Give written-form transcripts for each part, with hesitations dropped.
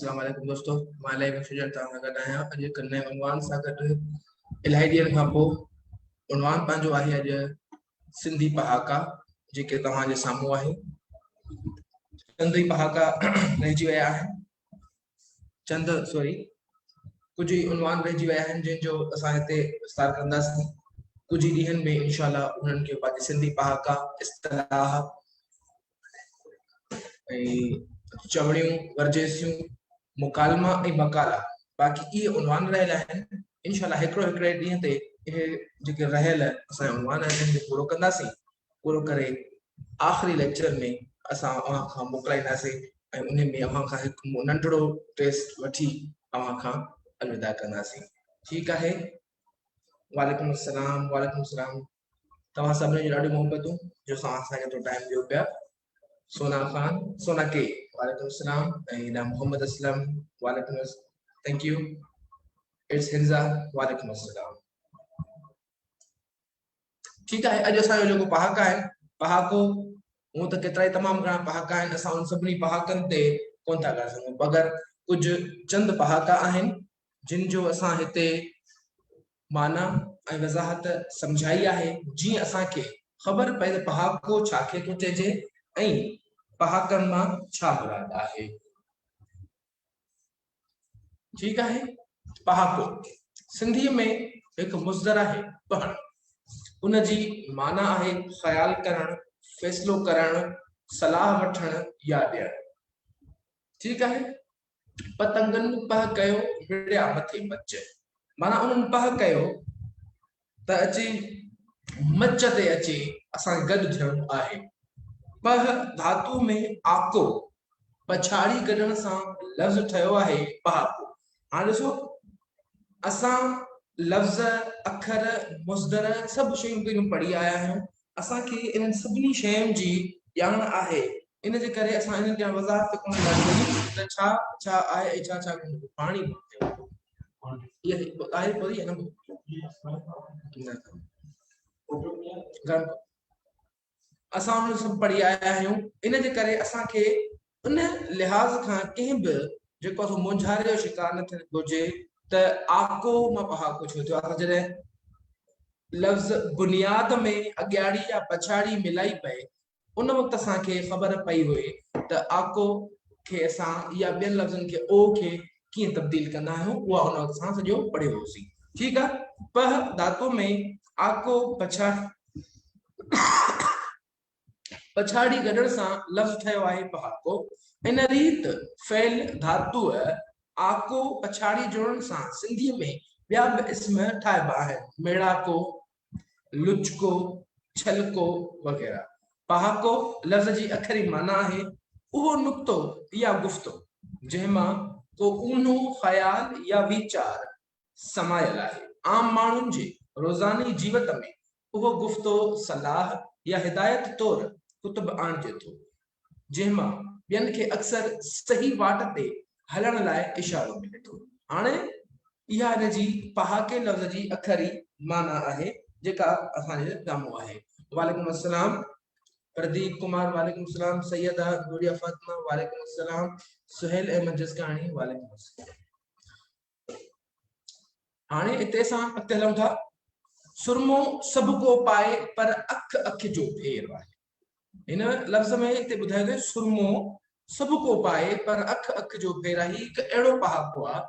السلام عليڪم دوستو مان الاهي بخش جان توهان سان گڏ آهيان اڄ هڪ نئين عنوان سان گڏ الاهي ڏينهن کان پوء عنوان پنهنجو آهي اڄ سنڌي پهاڪا جيڪي توهان جي سامهون آهي چند ئي پهاڪا رهجي ويا آهن چند سوري ڪجهه ئي عنوان رهجي ويا آهن جن جو اسان هتي وستار ڪنداسين ڪجهه ئي ڏينهن ۾ انشاء الله انهن کي پنهنجي سنڌي پهاڪا اصطلاح ۽ چوڻيون، ورجيسيون، مڪالما ۽ مقالا باقي اهي عنوان رهيل آهن انشاء الله هڪڙو هڪڙي ڏينهن تي اهي جيڪي رهيل اسان جا عنوان آهن انهن کي پورو ڪنداسين پورو ڪري آخري ليڪچر ۾ اسان اوهان کان موڪلائينداسين ۽ ان ۾ اوهان کان هڪ ننڍڙو ٽيسٽ وٺي اوهان کان الوداع ڪنداسين ٺيڪ آهي وعليڪم السلام وعليڪم السلام توهان سڀني جون ڏاڍيون محبتون جو توهان اسان کي ايترو ٽائيم ڏيو پيا سونا خان سونا ڪي وعليڪم السلام ۽ هيڏا محمد اسلم وعليڪم thank you it's Hunza وعليڪم السلام ٺيڪ آهي اڄ اسان جو جيڪو پهاڪا آهن پهاڪو هونء ته ڪيترائي تمام گهڻا پهاڪا آهن اسان ان سڀني پهاڪن تي ڪون ٿا ڳالهائي سگهون مگر ڪجهه چند پهاڪا آهن جن جو اسان هتي معنيٰ ۽ وضاحت سمجهائي آهي، جيئن اسان کي خبر پئي ته پهاڪو ڇا کي ٿو چئجي ۽ پهاڪن مان ڇا مراد آهي. ٺيڪ آهي، پهاڪو سنڌيء ۾ هڪ مصدر آهي پهڻ. ان جي معنيٰ آهي خيال ڪرڻ، فيصلو ڪرڻ، صلاح وٺڻ يا ڏيڻ. ٺيڪ آهي. پتنگن پهه ڪيو، وڙيا مٿي مچ. معنيٰ انهن پهه ڪيو ته اچي مچ تي اچي اسان کي گڏ ٿيڻو آهي. پهه ڌاتو ۾ آڪو پڇاڙي گڏڻ سان لفظ ٺهيو آهي پهاڪو. هاڻي ڏسو اسان لفظ، اکر، مصدر سڀ شيون پهريون پڙهي آيا آهيون. اسان کي انهن سڀني شين جي ڄاڻ آهي، ان جي ڪري اسان انهن جي وضاحت تي ڪونه ٿا وڃون ته ڇا ڇا آهي ۽ ڇا ڇا ڪونهي. پاڻي آهي پوري نه اسان انهن سڀ پڙهي آيا آهيون، ان جي ڪري اسان کي ان لحاظ کان ڪنهن به جيڪو سو مونجهاري جو شڪار نه ٿيڻ گهرجي ته آڪو مان پهاڪو ڇو ٿيو. اسان جڏهن لفظ بنياد ۾ اڳياڙي يا پڇاڙي ملائي پئي ان وقت اسان کي خبر پئي هئي ته آڪو کي اسان يا ٻين لفظن کي او کي ڪيئن تبديل ڪندا آهيون اها ان وقت اسان سڄو پڙهيو هوسين. ٺيڪ آ پهه ڌاتو ۾ آڪو پڇاڙي گڏڻ سان لفظ ٺهيو آهي پهاڪو. ان ريت فعل ڌاتوء آڪو پڇاڙي جوڙڻ سان سنڌيء ۾ ٻيا به اسم ٺاهبا آهن، ميڙاڪو، لچڪو، ڇلڪو وغيره. پهاڪو لفظ جي اکري معنيٰ آهي اهو نقطو يا گفتو، جنهن مان ڪو اونهو خيال يا ويچار سمايل آهي. عام ماڻهن جي روزاني جيوت ۾ اهو گفتو صلاح يا هدايت طور ڪتب آڻجي ٿو، جنهن مان ٻين کي اڪثر صحيح واٽ تي هلڻ لاء اشارو ملي ٿو. هاڻي اها ان جي پهاڪي لفظ جي اکري معنيٰ آهي، جيڪا اسان جي سامهون آهي. وعليڪم السلام پرديپ ڪمار وعليڪم السلام سيده نوريه فاطمه وعليڪم السلام سهيل احمد جسڪاڻي وعليڪم السلام. هاڻي اتي اسان اڳتي هلون ٿا. سرمو سڀ ڪو پائي پر اک اک جو ڦير آهي. هن لفظ ۾ هتي ٻڌايو ويو سرمو سڀ ڪو پائي پر اک اک جو ڦير آهي. هي هڪ اهڙو پهاڪو آهي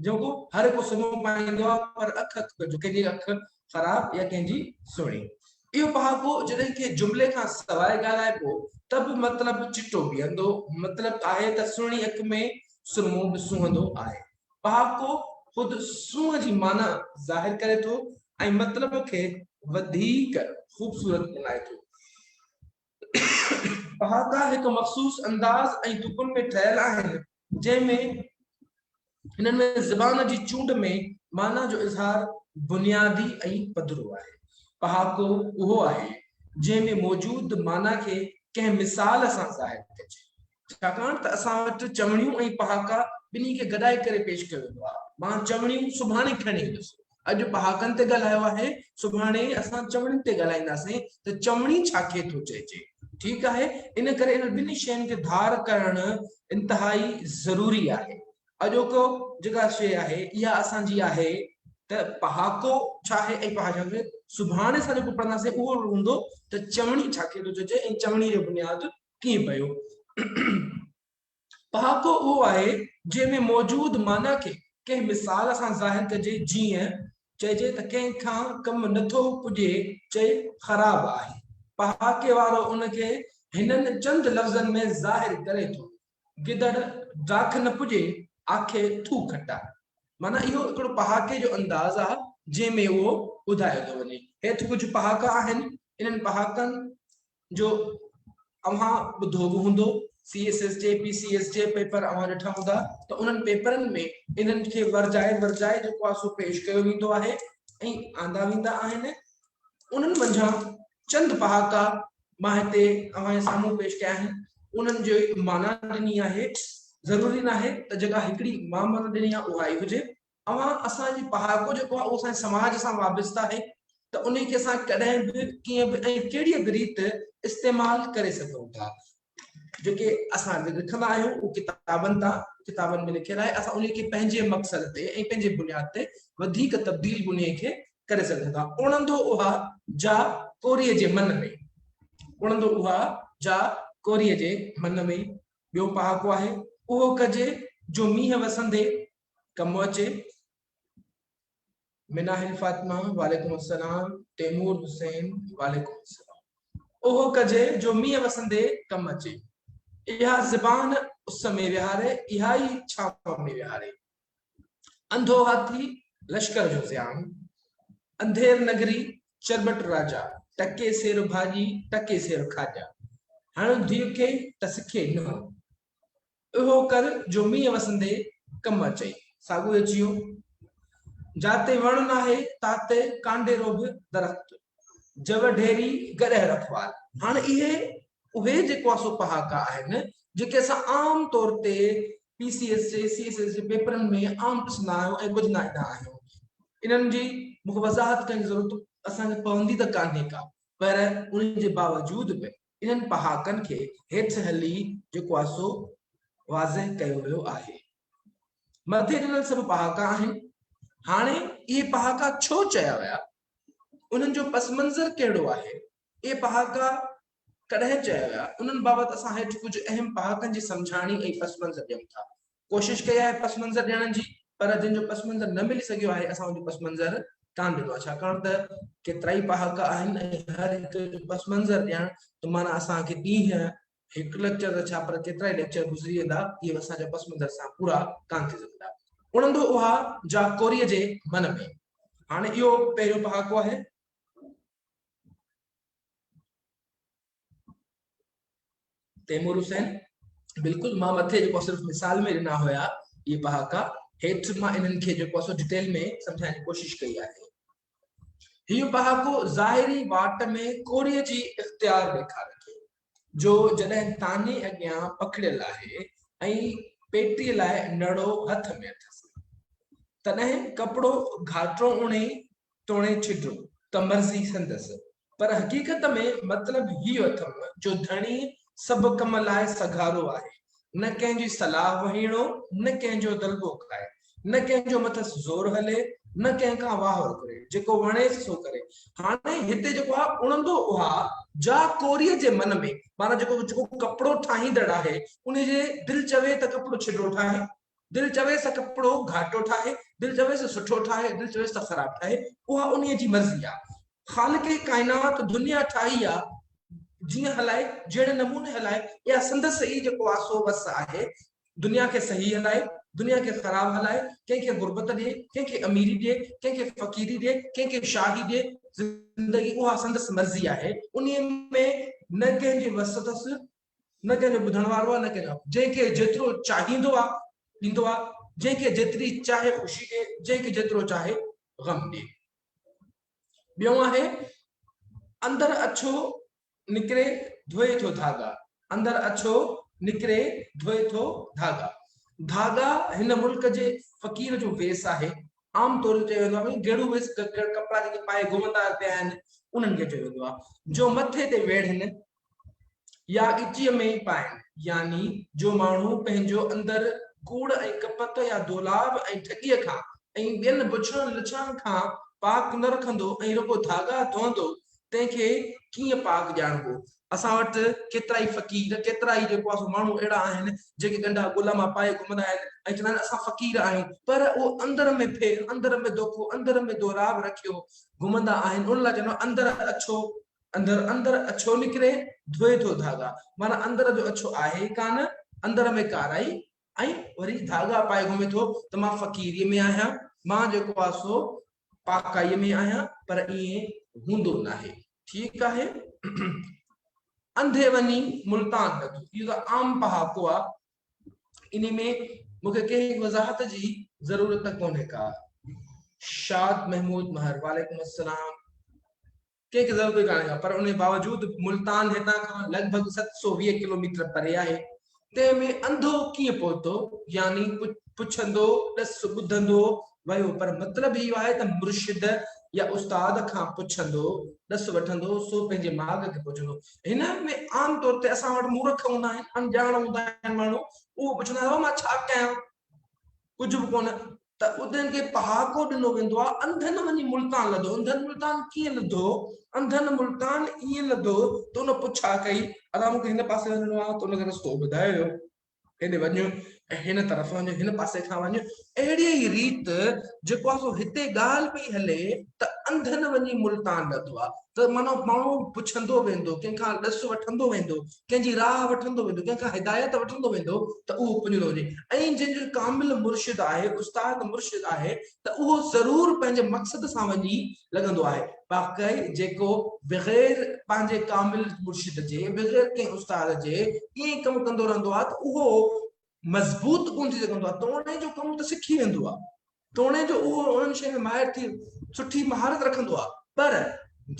جيڪو هر ڪو سرمو پائيندو آهي پر اک اک جو ڪنهن جي اک خراب يا ڪنهن جي سهڻي. اهو پهاڪو جڏهن ڪنهن جملي کان سواء ڳالهائبو ته به مطلب چٽو بيهندو. مطلب آهي ته سهڻي اک ۾ سرمو به سونهندو آهي. پهاڪو خود سونهن جي معنيٰ ظاهر ڪري ٿو ۽ مطلب کي وڌيڪ خوبصورت بڻائي ٿو. پهاڪا هڪ مخصوص انداز ۽ تڪن ۾ ٺهيل آهن، جنهن ۾ هنن ۾ زبان جي چونڊ ۾ معنيٰ جو اظهار بنيادي ۽ پڌرو آهي. پهاڪو اهو آهي، جنهن ۾ موجود معنيٰ کي ڪنهن مثال سان ظاهر ڪجي. ڇاڪاڻ ته اسان وٽ چوڻيون ۽ پهاڪا ٻنهي کي گڏائي ڪري پيش ڪيو ويندو آهي. مان چوڻيون سڀاڻي کڻي ايندس. اڄ پهاڪن تي ڳالهايو آهي، سڀاڻي اسان چوڻين تي ڳالهائينداسين ته چوڻي ڇا کي ٿو چئجي. ٺيڪ آهي، ان ڪري انهن ٻنهي شين کي ڌار ڪرڻ انتهائي ضروري آهي. اڄوڪو جيڪا شيء آهي اها اسان جي آهي ته پهاڪو ڇا آهي ۽ پهاڪو ڇا آهي. سڀاڻي اسان جيڪو پڙهنداسين اهو هوندو ته چوڻي ڇا کي ٿو چئجي ۽ چوڻي جو بنياد ڪيئن پيو. پهاڪو اهو آهي جنهن ۾ موجود معنيٰ کي ڪنهن مثال سان ظاهر ڪجي جيئن چئجي ته ڪنهن کان ڪم نٿو پڄي چئي خراب آهي. پهاڪي وارو ان کي هنن چند لفظن ۾ ظاهر ڪري ٿو. گدڙ ڊاک نه پڄي، آکي ٿو کٽا. معنيٰ اهو هڪڙو پهاڪي جو انداز آ، جنهن ۾ اهو ٻڌايو ٿو وڃي. هيٺ ڪجهه پهاڪا آهن، انهن پهاڪن جو اوهان ٻڌو به هوندو. سي ايس ايس جي، پي سي ايس جي پيپر اوهان ڏٺا هوندا ته انهن پيپرن ۾ انهن کي ورجائي ورجائي جيڪو آ سو پيش ڪيو ويندو آهي ۽ آندا ويندا آهن. انهن منجهان چند پهاڪا مان هتي اوهان جي سامهون پيش ڪيا آهن، انهن جي معنيٰ ڏني آهي. ضروري ناهي ته جيڪا هڪڙي مان معنيٰ ڏني آهي اها ئي هجي. اوهان اسان جي پهاڪو جيڪو آهي اهو اسان جي سماج سان وابسته آهي ته انهي کي اسان ڪڏهن به ڪيئن به ۽ ڪهڙيء به ريت استعمال ڪري سگهون ٿا. جيڪي اسان لکندا آهيون اهو ڪتابن تان ڪتابن ۾ لکيل آهي اسان انهي کي پنهنجي مقصد تي ۽ پنهنجي بنياد تي وڌيڪ تبديل به انهي کي ڪري سگهون ٿا. اڻندو اها جا ڪوريء جي من ۾. اڻندو اها جا ڪوريء جي من ۾. ٻيو پهاڪو آهي، اهو ڪجي جو مينهن وسندي ڪم اچي. مناهل فاطمه، وعليڪم السلام. تيمور حسين، وعليڪم السلام. اهو ڪجي جو مينهن وسندي ڪم اچي. اها زبان اس ۾ ويهاري، اها ئي ڇانو ۾ ويهاري. انڌو هاٿي، لشڪر جو زيان. انڌير نگري، چرٻٽ راجا. ٽڪي سير ڀاڄي، ٽڪي سير کاڄا. هڻ ڌيء کي ته سکي ننهن. اهو ڪر جو مينهن وسندي ڪم اچئي. ساڳيو ئي اچي ويو. جاتي وڻ ناهي، تاتي ڪانڊيرو به درخت. جو ڍيري، گڏهه رکوال. هاڻ اهي اهي جيڪو آ سو پهاڪا آهن، جيڪي اسان عام طور تي پي سي ايس جي، سي ايس ايس جي پيپرن ۾ عام ڏسندا آهيون ۽ ٻڌندا ايندا آهيون. انهن جي مون کي وضاحت ڪرڻ جي ضرورت اسان کي پوندي ته ڪانهي ڪا، پر انهن جي باوجود به انهن پهاڪن کي هيٺ هلي جيڪو آهي سو واضح ڪيو ويو آهي. مٿي ڏنل سڀ پهاڪا آهن. هاڻي اهي پهاڪا ڇو چيا ويا؟ انهن جو پس منظر ڪهڙو آهي؟ اهي پهاڪا ڪڏهن چيا ويا؟ انهن بابت اسان هيٺ ڪجهه اهم پهاڪن جي سمجهاڻي ۽ پس منظر ڏيون ٿا. ڪوشش ڪئي آهي پس منظر ڏيڻ جي پر جن جو پس منظر نه ملي سگهيو آهي اسان ان جو پس منظر ڪانه ڏنو آهي ڇاڪاڻ ته ڪيترائي پهاڪا آهن ۽ هر هڪ جو پس منظر ڏيڻ ته معنيٰ اسان کي ڏينهن هڪ ليڪچر ته ڇا پر ڪيترائي ليڪچر گذري ويندا اهي اسان جا پس منظر سان پورا ڪانه ٿي سگهندا. اڻندو اها جا ڪوريء جي من ۾. هاڻي اهو پهريون پهاڪو آهي. تيمور حسين بلڪل مان مٿي جيڪو صرف مثال ۾ ڏنا هيا اهي پهاڪا هيٺ مان انهن کي جيڪو سو ڊيٽيل ۾ سمجھائڻ جي ڪوشش ڪئي آهي. هيء پهاڪو ظاهري واٽ ۾ ڪوريء جي اختيار ڏيکاري ٿو، جو جڏهن طعني اڳيان پکڙيل آهي ۽ پيٽي لاء نڙو هٿ ۾ اٿس، تڏهن ڪپڙو گهاٽو اڻي توڻي ڇڊو ته مرضي سندس. پر حقيقت ۾ مطلب هيء اٿم جو ڌڻي سڀ ڪم لاء سگهارو آهي، نه ڪنهن جي صلاح وهيڻو، نه ڪنهن جو دلبو کائي، نه ڪنهن جو مٿس زور هلي، نه ڪنهن کان واهر گهري، جيڪو وڻيس سو ڪري. هاڻي هتي جيڪو آهي اڻندو اها جا ڪوريء جي من ۾، معنيٰ جيڪو جيڪو ڪپڙو ٺاهيندڙ آهي، ان جي دل چوي ته ڪپڙو ڇڊو ٺاهي، دل چويس ته ڪپڙو گهاٽو ٺاهي، دل چويس ته سٺو ٺاهي، دل چويس ته خراب ٺاهي، اها انهيء جي مرضي آ. خالق ڪائنات دنيا ٺاهي آ، جيئن هلائي، جهڙي نموني هلائي، اها سندس ئي جيڪو آ سو وس آهي. دنيا کي صحيح هلائي، دنيا کي خراب هلائي، ڪنهن کي غربت ڏئي، ڪنهن کي اميري ڏئي، ڪنهن کي فقيري ڏئي، ڪنهن کي شاهي ڏئي، زندگي اها سندس مرضي آهي. انهيء ۾ نه ڪنهن جي وس اٿس، نه ڪنهن جو ٻڌڻ وارو آهي نه ڪنهن جو جنهن کي جيترو چاهيندو آهي ڏيندو آهي جنهن کي جيتري چاهي خوشي ڏي جنهن کي جيترو چاهي غم ڏي. ٻيو آهي اندر اڇو نڪري ڌوئي ٿو ڌاڳا اندر اڇو نڪري ڌوئي ٿو ڌاڳا ڌاڳا هن ملڪ جي فقير جو ويس آهي عام طور چيو ويندو آهي گيڙو ويس ڪپڙا جيڪي پائي گهمندا پيا آهن انهن کي چيو ويندو آهي جو مٿي تي ويڙهن يا ڳچيء ۾ پائن يعني جو ماڻهو پنهنجو اندر ڪوڙ ۽ ڪپت يا دولاب ۽ ٺڳيء کان ۽ ٻين بڇڙن لڇڻن کان پاڪ نه رکندو ۽ رڳو ڌاڳا ڌوئندو، تنهن کي ڪيئن پاڪ ڄاڻبو؟ اسان وٽ ڪيترائي فقير، ڪيترائي جيڪو آهي سو ماڻهو اهڙا آهن، جيڪي ڳنڍا گل مان پائي گهمندا آهن ۽ چوندا آهن اسان فقير آهيون، پر اهو اندر ۾ ڦير، اندر ۾ دوکو، اندر ۾ دولاب رکيو گهمندا آهن، ان لاء چوندو آهي اندر اڇو، اندر اندر اڇو نڪري، ڌوئي ٿو ڌاڳا، معنيٰ اندر جو اڇو آهي ئي ڪانه، اندر ۾ ڪارائي ۽ وري ڌاڳا پائي گهمي ٿو ته مان فقيريء ۾ آهيان، مان جيڪو آهي سو پاڪائيء ۾ آهيان، پر ائين هوندو ناهي. ٺيڪ آهي. انڌي وڃي ملتان لڌو. اهو ته عام پهاڪو آهي. انهي ۾ مون کي ڪنهن وضاحت جي ضرورت ڪونهي ڪا. شاد محمود مهر، وعليڪم السلام. ڪنهن کي ضرورت ئي ڪانهي ڪا پر ان باوجود ملتان هتان کان لڳ ڀڳ 720 ڪلوميٽر پري آهي تنهن ۾ انڌو ڪيئن پهتو يعني پڇندو ڏس ٻڌندو ويو پر مطلب اهو آهي ته مرشد يا استاد کان پڇندو ڏس وٺندو سو پنهنجي ماڳ کي پهچندو هن ۾ عام طور تي اسان وٽ مورک هوندا آهن اڻڄاڻ هوندا آهن ماڻهو اهو پڇندا آهن مان ڇا ڪيان ڪجهه به ڪونه ته انڌن کي پهاڪو ڏنو ويندو آهي، انڌن وڃي ملتان لڌو، انڌن ملتان ڪيئن لڌو؟ انڌن ملتان ائين لڌو ته ان پڇا ڪئي، ادا مون کي هن پاسي وڃڻو آهي ته ان کي رستو ٻڌايو ويو، هيڏي وڃ ۽ هن طرف وڃ، هن پاسي کان وڃ. اهڙيء ئي ريت جيڪو آهي سو هتي ڳالهه پئي هلي ته انڌن وڃي ملتان لڌو آهي ته معنيٰ ماڻهو پڇندو ويندو، ڪنهن کان ڏس وٺندو ويندو، ڪنهن جي راهه وٺندو ويندو، ڪنهن کان هدايت وٺندو ويندو ته اهو پڄندو وڃي ۽ جنهن جو ڪامل مرشد آهي، استاد مرشد آهي ته اهو ضرور پنهنجي مقصد سان وڃي لڳندو آهي. باقي جيڪو بغير پنهنجي ڪامل مرشد جي، بغير ڪنهن استاد جي ائين ئي ڪم ڪندو رهندو آهي ته اهو مضبوط ڪونه ٿي سگهندو آهي، توڻي جو ڪم ته سکي ويندو آهي. توڻي جو اهو انهن شين ۾ ماهر ٿي سٺي مهارت رکندو آهي پر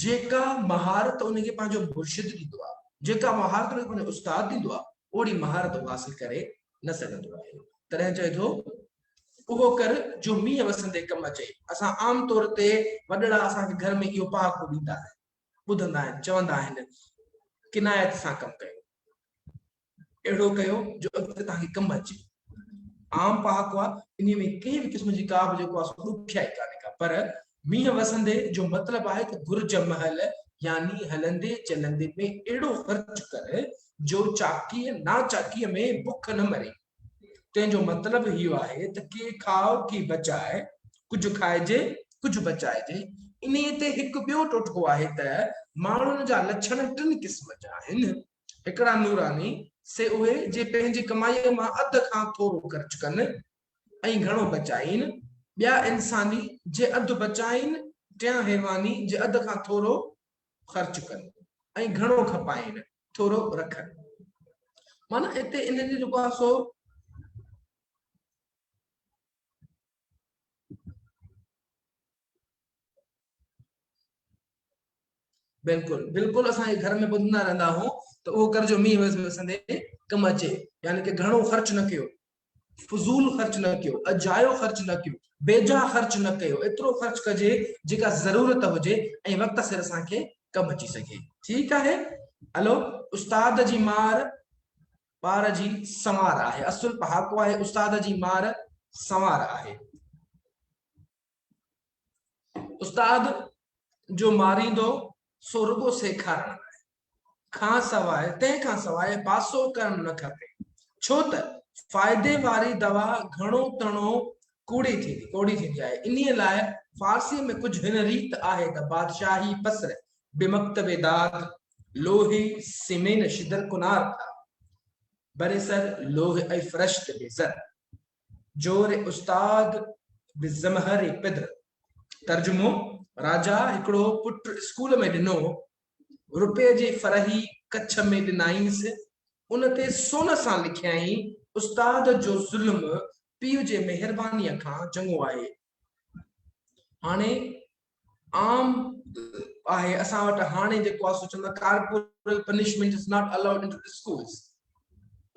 جيڪا مهارت ان کي پنهنجو مرشد ڏيندو آهي، جيڪا مهارت ان کي پنهنجو استاد ڏيندو آهي، اوهڙي مهارت هو حاصل ڪري نه سگهندو آهي. تڏهن چئي ٿو، اهو ڪر جو مينهن وسندي ڪم اچئي. اسان عام طور تي وڏڙا اسان کي گهر ۾ اهو پهاڪو ڏيندا آهن، ٻڌندا آهن، چوندا آهن، ڪنايت سان ڪم ڪيو. اهڙو ڪيو جو اڳتي توهان کي ڪم اچي. عام پهاڪو آهي، انهيء ۾ ڪنهن به قسم جي ڪا به جيڪو آهي سو ڏکيائي ڪانهي ڪا، پر مينهن وسندي جو مطلب آهي ته گهرج مهل يعني هلندي چلندي ۾ اهڙو خرچ ڪر جو چاڪيء ناچاڪيء ۾ بک نه مري. تنهن جو مطلب اهو آهي ته ڪي کاء ڪي بچاء، ڪجهه کائجي ڪجهه بچائجي. انهيء تي هڪ ٻيو ٽوٽڪو آهي ته ماڻهن جا لڇڻ ٽن قسم جا آهن. هڪڙا نوراني، سي اهي جي پنهنجي ڪمائيء مان اڌ کان ٿورو خرچ ڪن ۽ گهڻو بچائين، ٻيا انساني، جي اڌ بچائين، ٽيان حيواني، جي اڌ کان ٿورو خرچ ڪن ۽ گهڻو کپائين، ٿورو رکن. معنيٰ هتي انهن جو جيڪو آهي سو بلڪل بلڪل اسان جي گهر ۾ ٻڌندا رهندا هون ته اهو ڪر جو مينهن وسندي ڪم اچي يعني ڪه گهڻو خرچ نه ڪيو فضول خرچ نه ڪيو اجايو خرچ نه ڪيو بيجا خرچ نه ڪيو ايترو خرچ ڪجي جيڪا ضرورت هجي ۽ وقت سر اسان کي ڪم اچي سگهي ٺيڪ آهي هلو استاد جي مار ٻار جي سنوار آهي اصل پهاڪو آهي استاد جي مار سنوار آهي استاد جو ماريندو سو رڳو سيکارڻ لاء کان سواء تنهن کان سواء پاسو ڪرڻ نه کپي ڇو ته فائدي واري دوا گهڻو تڻو ڪوڙي ٿيندي ڪوڙي ٿيندي آهي انهي لاء فارسي ۾ ڪجهه هن ريت آهي ته بادشاهي پسر بمڪتب داد لوهي سيمين شدر ڪنار ٿا برسر لوه ۽ فرشت بي زر جور استاد بزمهر پدر، ترجمو، راجا هڪڙو پٽ اسڪول ۾ ڏنو، رپئي جي فرحي ڪڇ ۾ ڏنائينس، ان تي سون سان لکيائين، استاد جو ظلم پيء جي مهربانيء کان چڱو آهي. هاڻي عام آهي اسان وٽ هاڻي جيڪو آهي سو چوندا corporal punishment is not allowed in to schools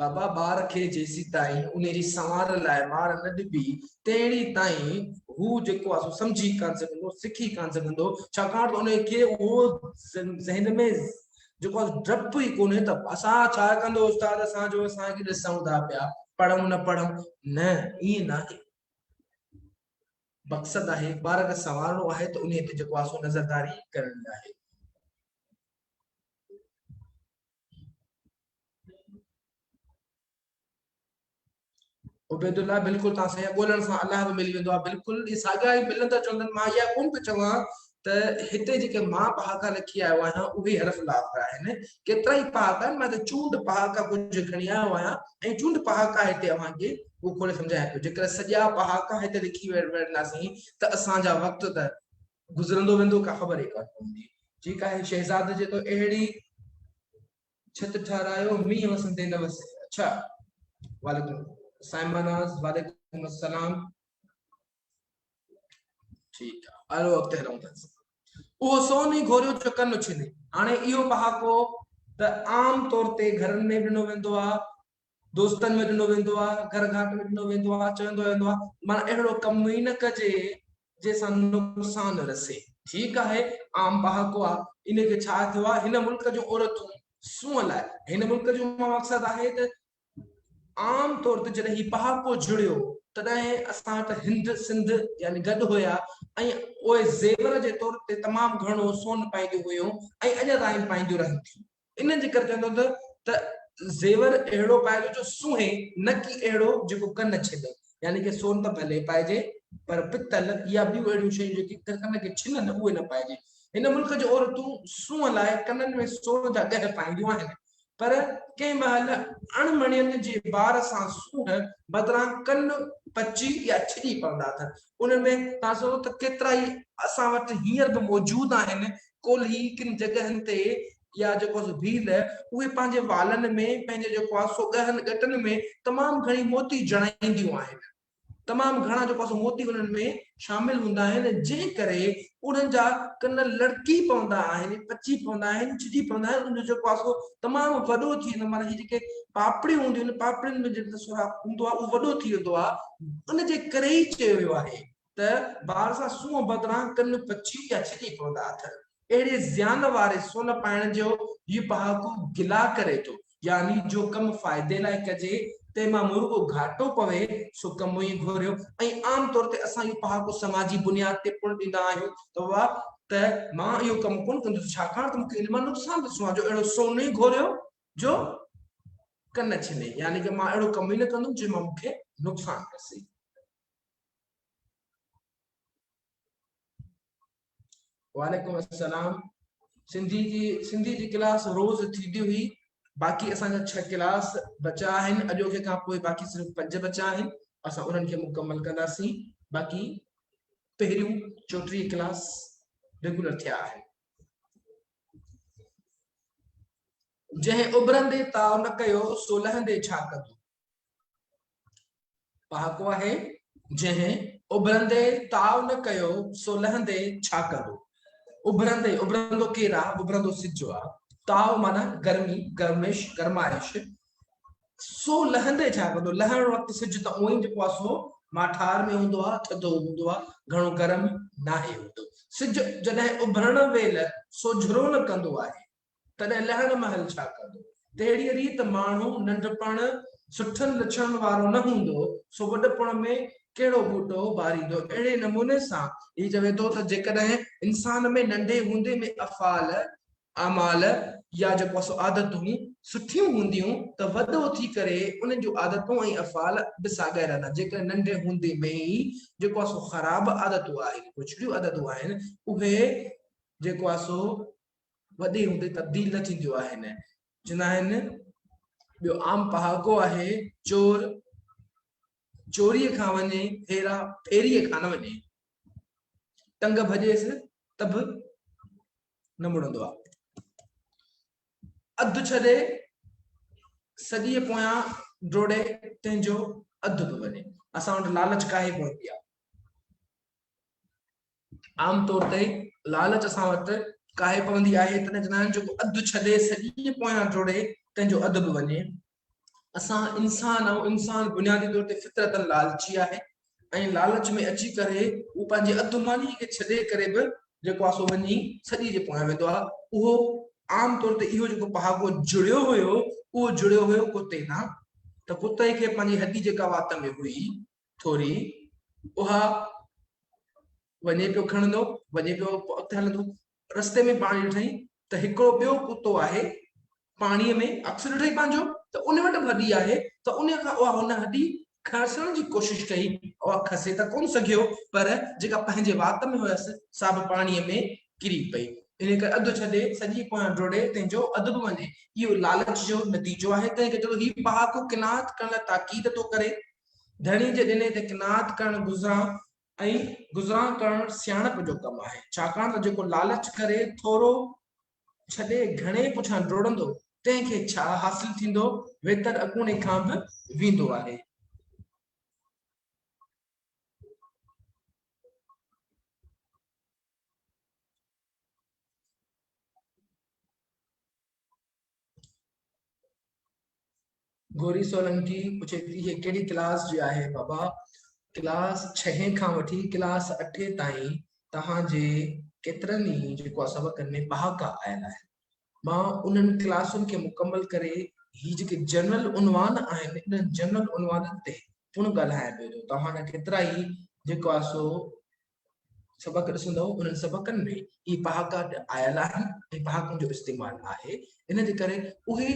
بابا ٻار کي جيسي تائين ان جي سنوار لاء مار نه ڏبي تهڙي تائين هو جيڪو آهي سو سمجهي ڪانه سگهندو سکي ڪانه سگهندو ڇاڪاڻ ته ان کي اهو ذهن ۾ جيڪو آهي ڊپ ئي ڪونهي ته اسان ڇا ڪندو استاد اسان جو اسان کي ڏسون ٿا پيا پڙهون نه پڙهون، نه ائين ناهي. مقصد آهي ٻار کي سنوارڻو آهي ته انهي تي جيڪو آهي سو نظرداري ڪرڻي آهي. عبيدالله بلڪل تان صحيح ڳولڻ سان الله به ملي ويندو آهي بلڪل اهي ساڳيا ئي ملندا چوندن مان اها ڪونه پيو چوان ته هتي جيڪي مان پهاڪا لکي آيو آهيان اهي حرف لاک آهن ڪيترا ئي پهاڪا آهن مان هتي چونڊ پهاڪا ڪجهه کڻي آيو آهيان ۽ چونڊ پهاڪا هتي اوهان کي اهو کولي سمجهايان پيو جيڪڏهن سڄا پهاڪا هتي لکي وينداسين ته اسان جا وقت ته گذرندو ويندو ڪا خبر ئي ڪانه پوندي ٺيڪ آهي شهزاد جي تو اهڙي ڇت ٺهرايو مينهن وسندي نه وسي اڇا وعليڪم صائمه ناز وعليڪم السلام ٺيڪ آ هلو اڳتي هلون ٿا اهو سون ئي گهوريو جو ڪن ڇني هاڻي اهو پهاڪو ته عام طور تي گهرن ۾ ڏنو ويندو آ دوستن ۾ ڏنو ويندو آ گهر گهاٽ ۾ ڏنو ويندو آ چوندو ويندو آ معنيٰ اهڙو ڪم ئي نه ڪجي جنهن سان نقصان رسي. ٺيڪ آهي عام پهاڪو آ ان کي ڇا ٿيو آ هن ملڪ جون عورتون سونهن لاء هن ملڪ جو مقصد آهي ته عام طور تي جڏهن هي پهاڪو جڙيو تڏهن اسان وٽ هند سنڌ يعني گڏ هيا ۽ اهي زيور جي طور تي تمام گهڻو سون پائينديون هيون ۽ اڃا تائين پائينديون رهن ٿيون. ان جي ڪري چوندو ته ته زيور اهڙو پائجو جو سونهين نه ڪي اهڙو جيڪو ڪن ڇني يعني ڪي سون ته ڀلي پائجي پر پتل يا ٻيون اهڙيون شيون جيڪي ڪن کي ڇنن اهي نه پائجي. هن ملڪ جون عورتون سونهن لاء ڪنن ۾ سون جا ڳهه پائينديون آهن پر ڪنهن مهل اڻ مڻين جي بار سان سونهن بدران ڪن پچي يا ڇڄي پوندا اٿن. انهن ۾ توهان سمجهو ته ڪيترائي اسان وٽ هينئر به موجود آهن ڪولهي ڪن جڳهن تي يا جيڪو سو ڀيل اهي پنهنجي والن ۾ پنهنجي جيڪو آهي سو ڳهن ڳٽن ۾ تمام گهڻي موتي جڻائينديون آهن تمام گهڻا جيڪو سو موتي انهن ۾ شامل هوندا آهن جنهن ڪري انهن جا ڪن لڙڪي پوندا آهن پچي پوندا آهن ڇڄي پوندا آهن ان جو جيڪو آهي سو تمام وڏو ٿي ويندو معنيٰ هي جيڪي پاپڙيون هونديون آهن پاپڙين ۾ جيڪو سوراخ هوندو آهي اهو وڏو ٿي ويندو آهي ان جي ڪري ئي چيو ويو آهي ته بار سان سونهن بدران ڪن پچي يا ڇڄي پوندا اٿن. اهڙي زيان واري سون پائڻ جو هي پهاڪو گلا ڪري ٿو، يعني جو ڪم فائدي لاء ڪجي، تنهن مان مرڳو گهاٽو پوي، سو ڪم ئي گهوريو ۽ عام طور تي اسان اهو پهاڪو سماجي بنياد تي پڻ ڏيندا آهيون ته واهه ته مان اهو ڪم ڪونه ڪندس، ڇاڪاڻ ته مون کي ان مان نقصان ٿو سونهان جو اهڙو سون ئي گهوريو جو ڪن ڇني، يعني ڪه مان اهڙو ڪم ئي نه ڪندم جنهن مان مون کي نقصان رسي. وعليڪم السلام سنڌي جي سنڌي جي ڪلاس روز ٿيندي هئي باقي اسان جا 6 ڪلاس بچا آهن اڄوڪي کان پوء باقي صرف 5 بچا آهن اسان انهن کي مڪمل ڪنداسين باقي پهريون 34 ڪلاس ريگولر ٿيا آهن جنهن اڀرندي تاء نه ڪيو سو لهندي ڇا ڪندو پهاڪو آهي، جنهن اڀرندي تاء نه ڪيو، سو لهندي ڇا ڪندو؟ اڀرندي، اڀرندو ڪير آ؟ اڀرندو سج آ. تاء معنيٰ گرمي، گرمش، گرمائش. سو لهندي ڇا ڪندو؟ لهڻ وقت سج ته اونئن ئي جيڪو آ سو ماٺار ۾ هوندو آ، ٿڌو هوندو آ، گهڻو گرم ناهي هوندو. سج جڏهن اڀرڻ ويل سوجهرو نه ڪندو آهي، تڏهن لهڻ مهل ڇا ڪندو؟ تهڙيء ريت ماڻهو ننڍپڻ سٺن لڇڻن وارو نه هوندو، سو وڏپڻ ۾ ڪهڙو ٻوٽو ٻاريندو؟ اهڙي نموني سان هي چوي ٿو ته جيڪڏهن انسان ۾ ننڍي هوندي ۾ افعال، اعمال يا جيڪو آهي سو عادتون سٺيون هونديون ته وڏو ٿي ڪري انهن جون عادتون ۽ افعال به ساڳيا رهندا. جيڪڏهن ننڍي هوندي ۾ ئي جيڪو آهي سو خراب عادتون آهن، بڇڙيون عادتون آهن، اهي جيڪو آهي سو وڏي هوندي تبديل نه ٿينديون آهن. چوندا آهن ٻيو عام پهاڪو آهي چور چوريء کان وڃي ڦيرا ڦيريء کان نه وڃي. ٽنگ ڀڄيس ته به نه مڙندو آهي. اڌ ڇڏي سڄيء پويان ڊوڙي تنهن جو اڌ به وڃي. اسان وٽ لالچ ڪاهي پوندي آهي. عام طور تي لالچ اسان وٽ ڪاهي پوندي آهي تڏهن چوندا آهن جيڪو اڌ ڇڏي سڄي پويان جوڙي تنهن جو اڌ به وڃي. اسان انسان آهيون انسان بنيادي طور تي فطرتن لالچي آهي ۽ لالچ ۾ اچي ڪري هو پنهنجي اڌ ماني کي ڇڏي ڪري به جيڪو آهي سو وڃي سڄي جي پويان ويندو آهي اهو عام طور تي اهو جيڪو پهاڪو جڙيو هيو اهو جڙيو هيو ڪتي تان. ته ڪتي کي پنهنجي هڏي جيڪا وات ۾ هئي ٿوري اها وڃي پيو کڻندو وڃي پيو اڳتي هلندو رستي ۾ پاڻي ڏٺائين ته هڪڙو ٻيو ڪتو آهي پاڻيء ۾ عڪس ڏٺائين پنهنجو ته ان وٽ به هڏي آهي ته ان کان اها هن هڏي کسڻ جي ڪوشش ڪئي اها کسي ته ڪونه سگهيو پر جيڪا پنهنجي وات ۾ هيس سا به پاڻيء ۾ ڪري پئي ان ڪري اڌ ڇڏي سڄي پويان ڊوڙي تنهنجو اڌ به وڃي اهو لالچ جو نتيجو آهي تنهن ڪري چوي ٿو هي پهاڪو قناعت ڪرڻ لاء تاڪيد ٿو ڪري ڌڻي جي ڏني تي قناعت ڪرڻ گذران ۽ گذران ڪرڻ سياڻپ جو ڪم آهي، ڇاڪاڻ ته جيڪو لالچ ڪري ٿورو ڇڏي گهڻي پٺيان ڊوڙندو، تنهن کي ڇا حاصل ٿيندو، ويتر اڳوڻي کان به ويندو آهي. گوري سولنڪي پڇي ٿي هي ڪهڙي ڪلاس جي آهي بابا ڪلاس ڇهين کان وٺي ڪلاس اٺين تائين توهان جي ڪيترن ئي جيڪو آهي سبقن ۾ پهاڪا آيل آهن مان انهن ڪلاسن کي مڪمل ڪري هي جيڪي جنرل عنوان آهن انهن جنرل عنوانن تي پڻ ڳالهايان پيو ٿو توهان جا ڪيترا ئي جيڪو آهي سو سبق ڏسندؤ انهن سبقن ۾ اهي پهاڪا آيل آهن ۽ پهاڪن جو استعمال آهي ان جي ڪري اهي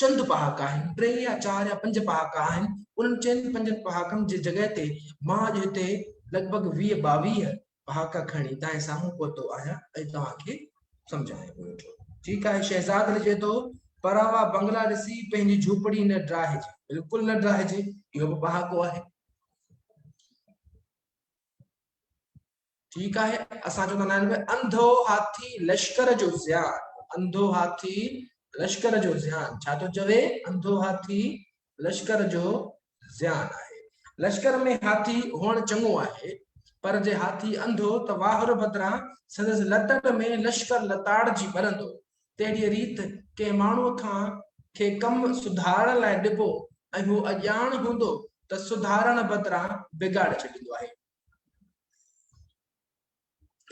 چند پهاڪا آهن ٽي يا چار يا پنج پهاڪا آهن انهن چئن پنجن پهاڪن جي جڳهه تي مان اڄ هتي لڳ ڀڳ 20 22 پهاڪا کڻي توهان سامهون پهتو آهيان ۽ توهان کي سمجهايان پيو ويٺو ٺيڪ آهي شهزاد لکي ٿو پراوا بنگلا ڏسي پنهنجي جهوپڙي نه ڊاهجي بلڪل نه ڊاهجي اهو به پهاڪو آهي ٺيڪ آهي اسان چوندا آهن ڀائی انڌو هاٿي لشڪر جو زيان انڌو هاٿي لشڪر جو زيان ڇا ٿو چوي انڌو هاٿي لشڪر جو زيان آهي لشڪر ۾ هاٿي هئڻ چڱو آهي پر جي هاٿي انڌو ته واهر بدران سندس لتڙ ۾ لشڪر لتاڙجي مرندو تهڙيء ريت ڪنهن ماڻهوء کان کي ڪم سڌارڻ لاء ڏبو ۽ هو اڄاڻ هوندو ته سڌارڻ بدران بگاڙي ڇڏيندو آهي.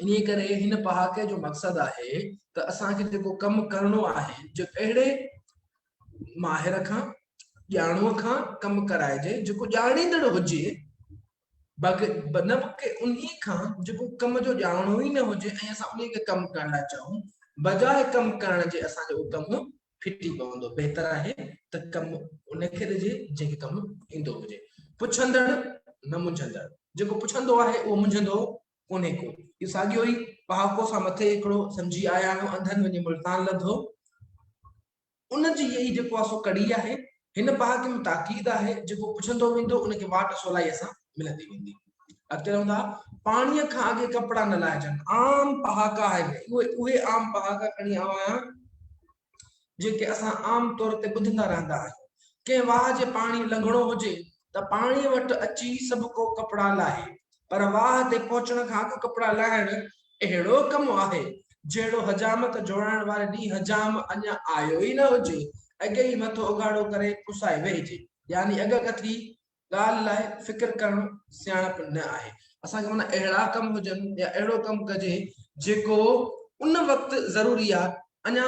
انهيء ڪري هن پهاڪي جو مقصد آهي ته اسان کي جيڪو ڪم ڪرڻو آهي، جو اهڙي ماهر کان، ڄاڻوء کان ڪم ڪرائجي، جيڪو ڄاڻيندڙ هجي، نه ڪي انهي کان جيڪو ڪم جو ڄاڻو ئي نه هجي ۽ اسان انهي کي ڪم ڪرڻ لاء چئون، بجاء ڪم ڪرڻ جي اسان جو اهو ڪم ڦٽي پوندو. بهتر آهي ته ڪم ان کي ڏجي جنهن کي ڪم ايندو هجي. پڇندڙ نه منجهندڙ، جيڪو پڇندو آهي اهو منجهندو ڪونهي ڪو. اهو ساڳيو ئي پهاڪو سان مٿي هڪڙو سمجهي آيا آهيون، انڌن وڃي ملتان لڌو. ان جي ئي جيڪو آهي سو ڪڙي آهي. هن پهاڪي ۾ تاڪيد آهي، جيڪو پڇندو ويندو ان کي واٽ سولائيء سان ملندي ويندي. اڳتي رهون ٿا، پاڻيء کان اڳي ڪپڙا نه لاهجن. عام پهاڪا آهن، اهي اهي عام پهاڪا کڻي آيو آهيان، جيڪي اسان عام طور تي ٻڌندا رهندا آهيون. ڪنهن واهه جي پاڻي لنگهڻو هجي ته پاڻيء وٽ اچي سڀڪو ڪپڙا لاهي، پر واهه تي پهچڻ کان اڳ ڪپڙا لاهڻ اهڙو ڪم آهي، جهڙو حجامت جوڙائڻ واري ڏينهن حجام اڃا آيو ئي نه هجي، اڳي ئي مٿو اگهاڙو ڪري پسائي ويهجي. يعني اڳڪٿي ڳالهه لاء فڪر ڪرڻ سياڻپ نه آهي. اسان کي معنيٰ اهڙا ڪم هجن يا اهڙو ڪم ڪجي جيڪو ان وقت ضروري آهي، اڃا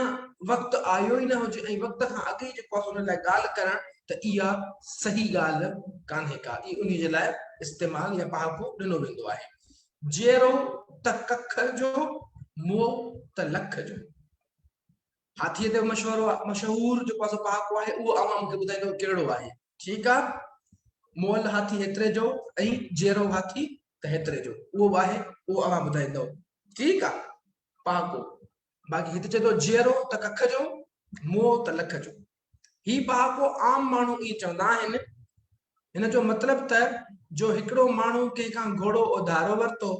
وقت آيو ئي نه هجي ۽ وقت کان اڳ ئي جيڪو آهي ان لاء ڳالهه ڪرڻ ته اها صحيح ڳالهه ڪانهي ڪا. اهو انهي جي لاء استعمال يا پهاڪو ڏنو ويندو آهي. جيئرو ته ڪک جو، مئو ته لک جو. هاٿيء تي به مشورو مشهور جيڪو آهي سو پهاڪو آهي اهو اوهان مون کي ٻڌائيندو ڪهڙو آهي. ٺيڪ آ مئل هاٿي هيتري جو ۽ جيئرو هاٿي ته هيتري جو اهو به آهي اهو اوهان ٻڌائيندو. ٺيڪ آ پهاڪو. باقي هت چئي ٿو جيئرو ته ڪک جو، مئو ته لک جو. هي پهاڪو عام ماڻهو ائين چوندا آهن. هن جو مطلب ته جو هڪڙو ماڻهو ڪنهن کان گهوڙو اوڌارو ورتو،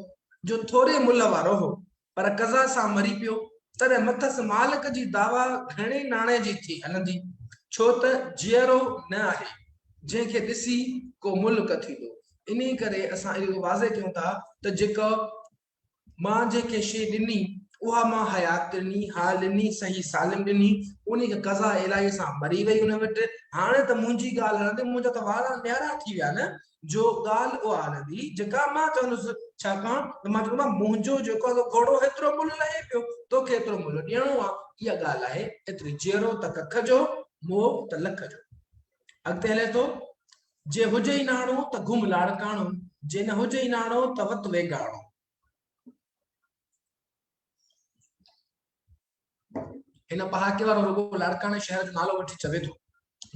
جو ٿوري ملهه وارو هو، پر قضا سان مري پيو، تڏهن مٿس مالڪ جي دعويٰ گهڻي ناڻي جي ٿي هلندي، ڇو ته جيئرو نه آهي، جنهن کي ڏسي ڪو ملهه ڪٿيندو. انهيء ڪري اسان اهو واضح ڪيون ٿا ته جيڪو مان جنهن کي شيء ڏني، اها مان حيات ڏني، حال ڏني، صحيح سالم ڏني، انهي کي قضا الاهي سان مري وئي ان وٽ، هاڻي ته منهنجي ڳالهه هلندي، منهنجا ته وارا نيارا ٿي ويا نه، جو ڳالهه اها هلندي، جيڪا مان چوندس، ڇاڪاڻ ته مان چوندو منهنجو جيڪو آهي سو گهوڙو هيترو ملهه لهي پيو، توکي ايترو ملهه ڏيڻو آهي، اها ڳالهه آهي ايتري، جيئرو ته ڪک جو، مئو ته لک جو. اڳتي هلي ٿو، جي هجئي ناڻو ته گهم لاڙڪاڻو، جي نه هجئي ناڻو ته وت ويڳاڻو. هن پهاڪي وارو رڳو لاڙڪاڻي شهر جو نالو وٺي چوي ٿو،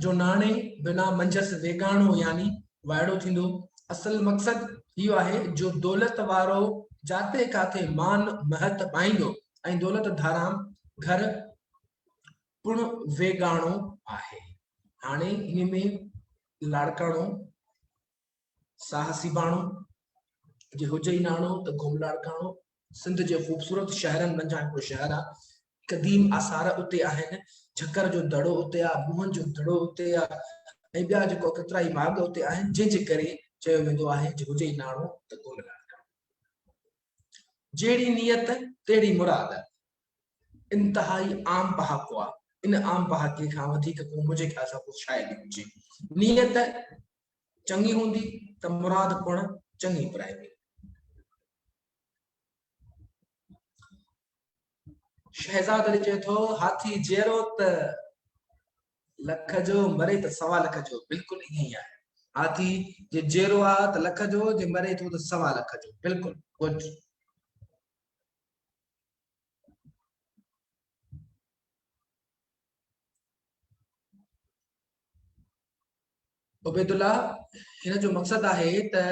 جو ناڻي بنا منجهس ويڳاڻو يعني وائڙو ٿيندو. اصل مقصد اهو آهي جو دولت وارو جاتي ڪاٿي مان مهت پائيندو ۽ دولت ڌاران گهر پڻ ويڳاڻو آهي. هاڻي ان ۾ لاڙڪاڻو، ساهه سيباڻو، جي هجي ئي ناڻو ته گم لاڙڪاڻو، سنڌ جي خوبصورت شهرن منجهان هڪڙو شهر آ. قديم آثار اتي آهن، جھڪر جو دڙو اتي آ، موهن جو دڙو اتي آ ۽ ٻيا جيڪو ڪيترائي ماڳ اتي آهن، جنهن جي ڪري چيو ويندو آهي جي هجي ئي ناڻو ته گم لاڙڪاڻو. جهڙي نيت تهڙي مراد. انتهائي عام پهاڪو آ. ان عام پهاڪي کان وڌيڪ ڪو منهنجي خيال سان ڪو شايد ئي هجي. نيت چڱي هوندي ته مراد پڻ چڱي پرائبي. شهزاد علي چئي ٿو، هاٿي جيئرو ته لک جو، مري ته سوا لک جو. بلڪل ائين ئي آهي. هاٿي جي جيئرو آ ته لک جو، جي مري ٿو ته سوا لک جو. بلڪل گڊ. عبيدالله هن جو مقصد آهي ته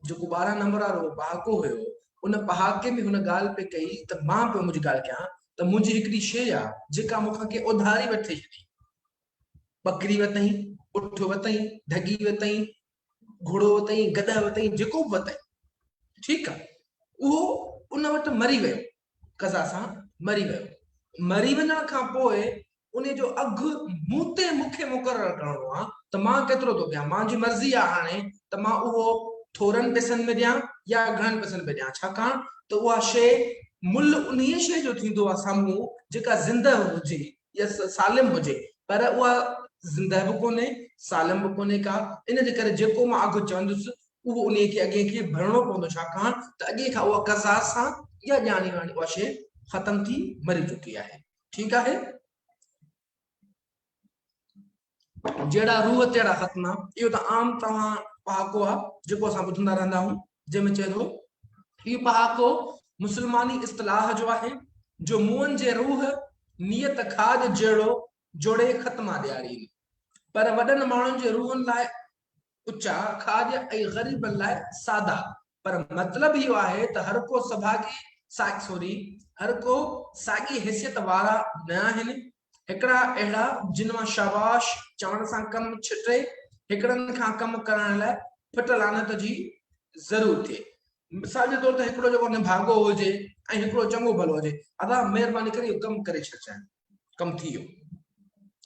جيڪو 12 نمبر وارو پهاڪو هيو ان پهاڪي ۾ هن ڳالهه پئي ڪئي ته مان پيو منهنجي ڳالهه ڪيان ته منهنجي هڪڙي شيء آ جيڪا مون کان ڪنهن اڌاري وٺي ڇڏي ٻڪري وتئين اٺ وتئين ڍڳي وتئين گهوڙو وتئين گڏهه وتئين جيڪو به وتئين ٺيڪ آ اهو ان وٽ مري ويو قضا سان مري ويو مري وڃڻ کان پوء ان جو اگهه مون تي مون کي مقرر ڪرڻو آ ته مان ڪيترو ٿو ڏيان، مان جي مرضي آ هاڻي ته مان اهو ٿورن پئسن ۾ ڏيان يا گهڻن پئسن ۾ ڏيان، ڇاڪاڻ ته اها شيء ملهه انهيء شيء جو ٿيندو آ سامهون جيڪا زنده هجي يا سالم هجي، پر اها زنده به ڪونهي سالم به ڪونهي ڪا، ان جي ڪري جيڪو مان اگهه چوندس اهو انهيء کي اڳئين کي ڀرڻو پوندو، ڇاڪاڻ ته اڳئين کان اها قضا سان يا ڄاڻي واڻي اها شيء ختم ٿي مري چڪي آهي. ٺيڪ آهي جهڙا روح تهڙا ختما اهو ته عام توهان پهاڪو آهي جيڪو اسان ٻڌندا رهندا آهيون جنهن ۾ چئي ٿو هي پهاڪو مسلماني اصطلاح جو آهي جو مون جي روح نيت کاڄ جهڙو جوڙي ختما ڏيارين پر وڏن ماڻهن جي روحن لاء اچا کاڄ ۽ غريبن لاء سادا پر مطلب اهو آهي ته هر ڪو سڀاڳي سوري هر ڪو ساڳي حيثيت وارا نه آهن. هڪڙا اهڙا جن مان شاباش چوڻ سان ڪم ڇٽي، هڪڙن کان ڪم ڪرائڻ لاء ڦٽ لعنت جي ضرور ٿئي. مثال جي طور تي هڪڙو جيڪو نڀاڳو هجي ۽ هڪڙو چڱو ڀلو هجي، ادا مهرباني ڪري اهو ڪم ڪري ڇڏجانء، ڪم ٿي ويو.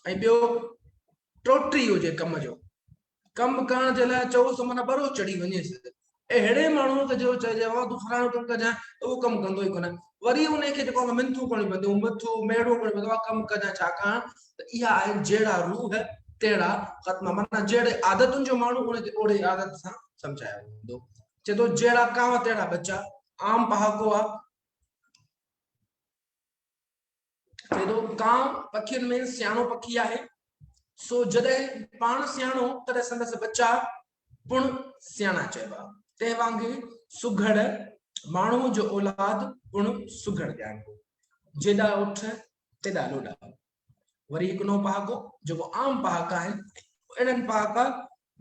۽ ٻيو ٽوٽري هجي ڪم جو، ڪم ڪرڻ جي لاء چئوس ته معنيٰ ٻرو چڙهي وڃيس. اهڙي ماڻهوء کي جو چئجي بابا تون فلاڻو ڪم ڪجانء ته اهو ڪم ڪندو ئي ڪونه. وري ان کي جيڪو آهي منٿون ڪرڻيون پونديون، مٿو ميڙون ڪرڻيون پونديون بابا ڪم ڪجانء ڇاڪاڻ ته اها آهن جهڙا روح تهڙا ختما معنيٰ جهڙي عادتن جو ماڻهو ان کي اوڙي عادت سان سمجهايو ويندو. چئي ٿو جهڙا ڪانء تهڙا ٻچا عام پهاڪو آهي. چئي ٿو ڪانء پکين ۾ سياڻو پکي آهي، سو جڏهن پاڻ سياڻو تڏهن سندس ٻچا پڻ سياڻا چئبا. تنهن وانگي سگهڙ ماڻهوء جو اولاد پڻ سگهڙ ڄاڻبو. جيڏا اٺ تيڏا لوڏا. وري هڪ نئون پهاڪو جيڪو عام پهاڪا آهن، اهڙن پهاڪا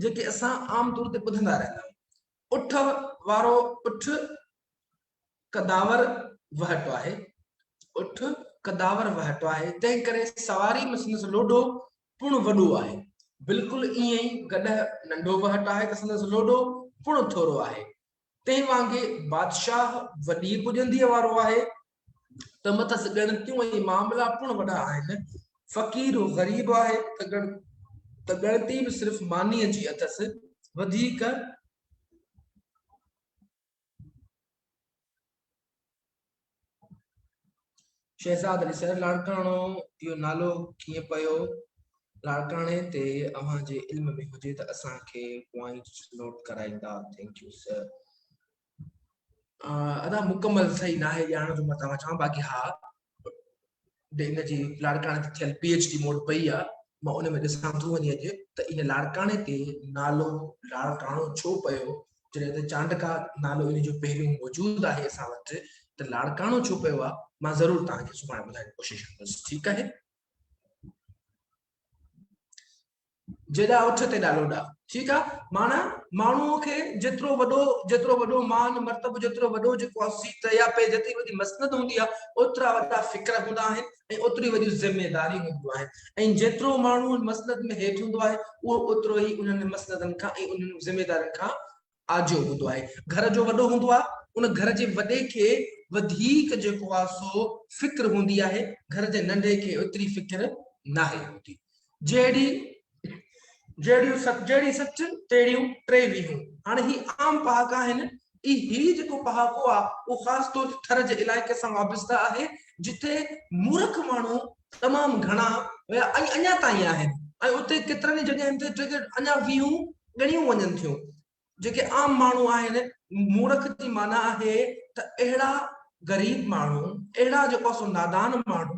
جيڪي اسان عام طور تي ٻڌندا رهندا آهيون. اٺ وارو اٺ قداور وهٽ آهي. اٺ قداور وهٽ آهي، تنهن ڪري سواري ۾ سندس لوڏو پڻ وڏو آهي. بلڪل ائين ئي گڏهه ننڍو وهٽ آهي ته سندس لوڏو پڻ ٿورو آهي. تنهن وانگي بادشاهه وڏي پڄنديء وارو آهي ته مٿس ڳڻتيون ۽ معاملا پڻ وڏا آهن. فقير غريب آهي ته ڳڻتي به صرف مانيء جي اٿس، وڌيڪ شهزاد علي سر لاڙڪاڻو اهو نالو ڪيئن پيو؟ لاڙڪاڻي تي اوهان جي علم ۾ هجي ته اسان کي پوائنٽس نوٽ ڪرائيندا thank you سر. ادا مڪمل صحيح ناهي ڄاڻ جو مان توهان چوان باقي ها ان جي لاڙڪاڻي تي ٿيل پي ايڇ ڊي موڊ پئي آ مان ان ۾ ڏسان ٿو وڃي اڄ ته ان لاڙڪاڻي تي نالو لاڙڪاڻو ڇو پيو، جڏهن ته چانڊڪا نالو ان جو پهريون موجود آهي اسان وٽ ته لاڙڪاڻو ڇو پيو آهي، مان ضرور توهان کي سڀاڻي ٻڌائڻ جي ڪوشش ڪندس. ٺيڪ آهي. جيڏا اٺ تيڏا لوڏا. ٺيڪ آ، معنيٰ ماڻهوء کي جيترو وڏو جيترو وڏو مان مرتبو جيترو وڏو جيڪو آ سيٽ يا پي جيتري وڏي مسند هوندي آ اوترا وڏا فڪر هوندا آهن ۽ اوتري وڏيون ذميداريون هونديون آهن ۽ جيترو ماڻهو مسند ۾ هيٺ هوندو آهي اهو اوترو ئي انهن مسندن کان ۽ انهن ذميدارين کان آجو هوندو آهي. گهر جو وڏو هوندو آ ان گهر جي وڏي کي وڌيڪ جيڪو آ سو فڪر هوندي آهي گهر جي ننڍي کي اوتري فڪر ناهي هوندي. جهڙي جهڙيون سچ جهڙي سچ تهڙيون ٽي ويهون. هاڻي هي عام پهاڪا آهن. اي هي جيڪو پهاڪو آ اهو خاص طور تي ٿر جي علائقي سان وابسته آهي جتي مورک ماڻهو تمام گهڻا هيا ۽ اڃا تائين آهن ۽ اتي ڪيترن ئي جڳهين تي جيڪي اڃا ويهون ڳڻيون وڃن ٿيون. جيڪي عام ماڻهو آهن، مورک جي معنيٰ آهي ته اهڙا غريب ماڻهو، اهڙا جيڪو آهي سو نادان ماڻهو،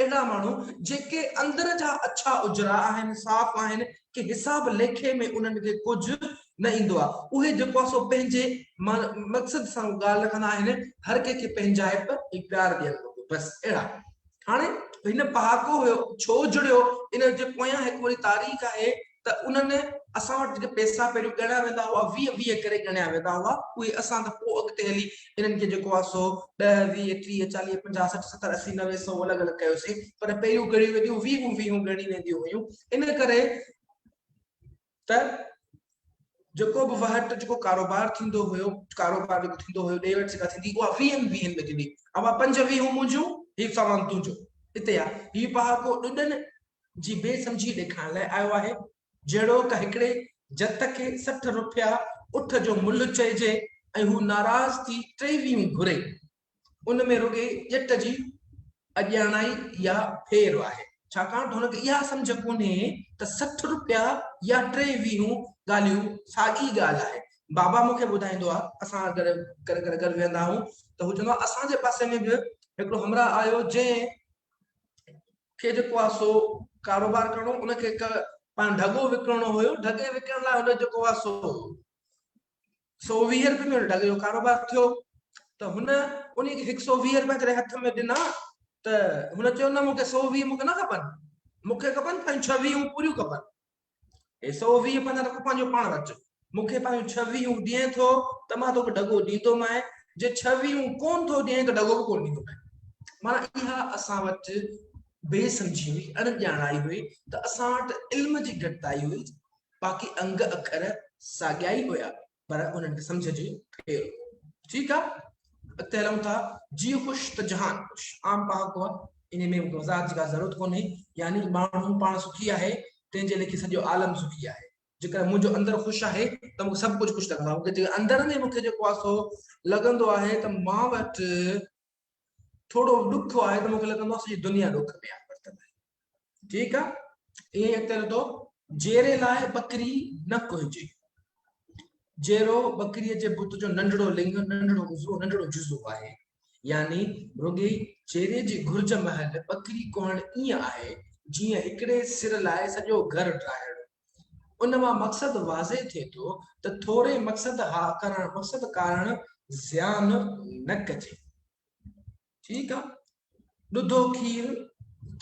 اهڙا ماڻهو جيڪي اندر جا اڇا اجرا آهن، صاف آهن، ڪي حساب ليکي ۾ انهن کي ڪجهه نه ايندو آهي، اهي جيڪو آهي سو پنهنجي مقصد سان ڳالهه رکندا آهن، هر ڪنهن کي پنهنجائپ ۽ پيار ڏين وڳو بس اهڙا. هاڻي هن پهاڪو هيو ڇو جڙيو، ان جي پويان هڪ وري تاريخ آهي ته انهن اسان وٽ جيڪي پئسا پهريون ڳڻيا ويندا هئا 20 20 ڪري ڳڻيا ويندا هئا اهي اسان ته پوء اڳتي هلي انهن کي جيڪو آهي سو 10 20 30 40 50 60 70 80 90 100 الڳ الڳ ڪيوسين پر پهريون ڳڻيون وينديون ويهون ويهون ڳڻي وينديون هيون ان ڪري ته جيڪو به وهٽ جيڪو ڪاروبار ٿيندو هيو ڪاروبار جيڪو ٿيندو هيو ڏي وٺ جيڪا ٿيندي اها ويهن ويهن ۾ ٿيندي اها پنج ويهون منهنجون هي سامان تنهنجو اتي آ هي پهاڪو ڏڏن جي بي سمجهي ڏيکارڻ لاء آيو آهي جهڙوڪ هڪڙي جت کي 60 رپيا اٺ جو ملهه چئجي ۽ هو ناراض ٿي ٽي ويهون گهري ان ۾ رڳي ڄٽ جي اڄاڻائي يا ڦير آهي، ڇاڪاڻ ته هن کي اها سمجهه ڪونهي ته 60 رپيا يا ٽي ويهون ڳالهيون ساڳي ڳالهه آهي. بابا مون کي ٻڌائيندو آهي، اسان ڪڏهن ڪڏهن گڏ ويهندا آهيون ته هو چوندو آهي اسان جي پاسي ۾ به هڪڙو همراهه آيو جنهن کي جيڪو آهي سو ڪاروبار ڪرڻو ان کي هڪ پنهنجو ڍڳو وڪڻڻو هيو، ڍڳي وڪڻڻ لاء هن جيڪو آهي سو 120 رپين ۾ ڍڳ جو ڪاروبار ٿيو ته هن ان کي 120 رپيا جڏهن هٿ ۾ ڏنا ته هن چيو نه مون کي 120 مون کي نه کپن مون کي کپن پنهنجون ڇويهون پوريون کپن هي 120 پنهنجا رک پنهنجو پاڻ وٽ مون کي پنهنجون ڇويهون ڏين ٿو ته مان توکي ڍڳو ڏيندومانء جي ڇويهون ڪون ٿو ڏين ته ڍڳو به ڪون ڏيندومانء معنيٰ اها اسان وٽ بي سمجهي هئي اڻ ڄاڻائي هئي ته اسان وٽ علم جي گهٽتائي هئي باقي انگ اکر ساڳيا ئي هيا پر انهن کي سمجهه جي ڦير هو. ٺيڪ آ اڳتي هلون ٿا. جيء خوش ته جهان خوش عام پهاڪو آ انهي ۾ وضاحت جي ڪا ضرورت ڪونهي يعني ماڻهو پاڻ سکي آهي تنهن جي ليکي سڄو عالم سکي آهي جيڪڏهن منهنجو اندر خوش آهي ته مون کي سڀ ڪجهه خوش لڳندو آهي مون کي جيڪڏهن اندر ۾ مون کي جيڪو آ سو لڳندو آهي ته مان وٽ ٿورو ڏک آهي ته مون کي لڳندو آهي سڄي دنيا ڏک ۾ آهي ورتل آهي. ٺيڪ آ ائين ئي اڳتي هلي ٿو جيري لاء ٻڪري نه ڪهجي. جيرو ٻڪريء جي بت جو ننڍڙو لڱ، ننڍڙو عضوو، ننڍڙو جزو آهي. يعني رڳي جيري جي گهرج مهل ٻڪري ڪهڻ ائين آهي جيئن هڪڙي سر لاء سڄو گهر ڊاهڻ. ان مان مقصد واضح ٿئي ٿو ته ٿوري مقصد ڪرڻ مقصد ڪارڻ زيان نه ڪجي. ٺيڪ آ. ڏڌو کير